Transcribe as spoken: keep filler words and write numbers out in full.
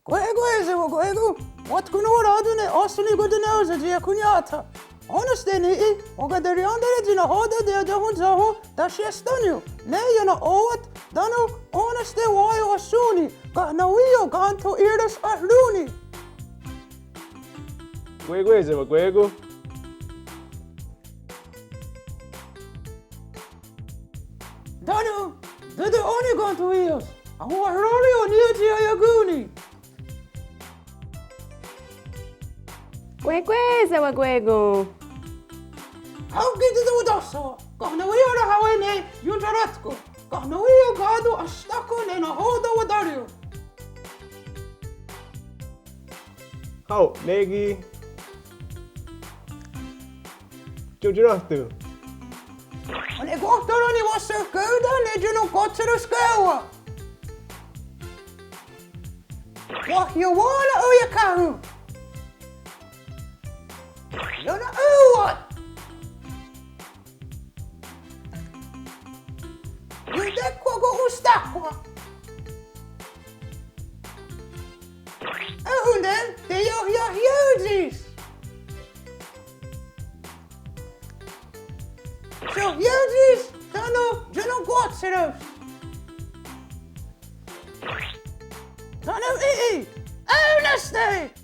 Kwé:kon sewakwé:kon, watkonnorá:ton ne áhsen nikontinenhón:sa tsi iakhonniáhtha. Ó:nenste ní:'i, wakaterièn:tare tsi nahò:ten teiotahontsóhon tahsiasténion, ne iona'ó:wat tánon ó:nenste wá:ien wahsón:ni, ka' nahò:ten kántho í:re's ahrón:ni. Kwé:kon sewakwé:kon. Tánon, tó:te' ó:ni kántho í:re's, ahonwahró:ri' ó:ni tsi aiakón:ni. Kwé:kon sewakwé:kon. Hao' ki' tó:te' watáhsawen, ka' nahò:ten rahawi' ne ionsará:kon, ka' nahò:ten ká:ti' ahstákha ne nahò:ten watárion. Hao' ne ki' tiotsi'nón:ton. Ó:nen kwah tó:ta' niwahsohkò:ten ne tsi ionon'kótseros ké:wa. Wahaiowá:nen oiekhá:ron. Iona'ó:wat. Iotekhwá:kon ahstáhkhwa'. Ó:nen teiohiahiá:tsis. Siohiá:tsis tánon tsi ionon'kótseros. Tánon í:'i, ó:nenste.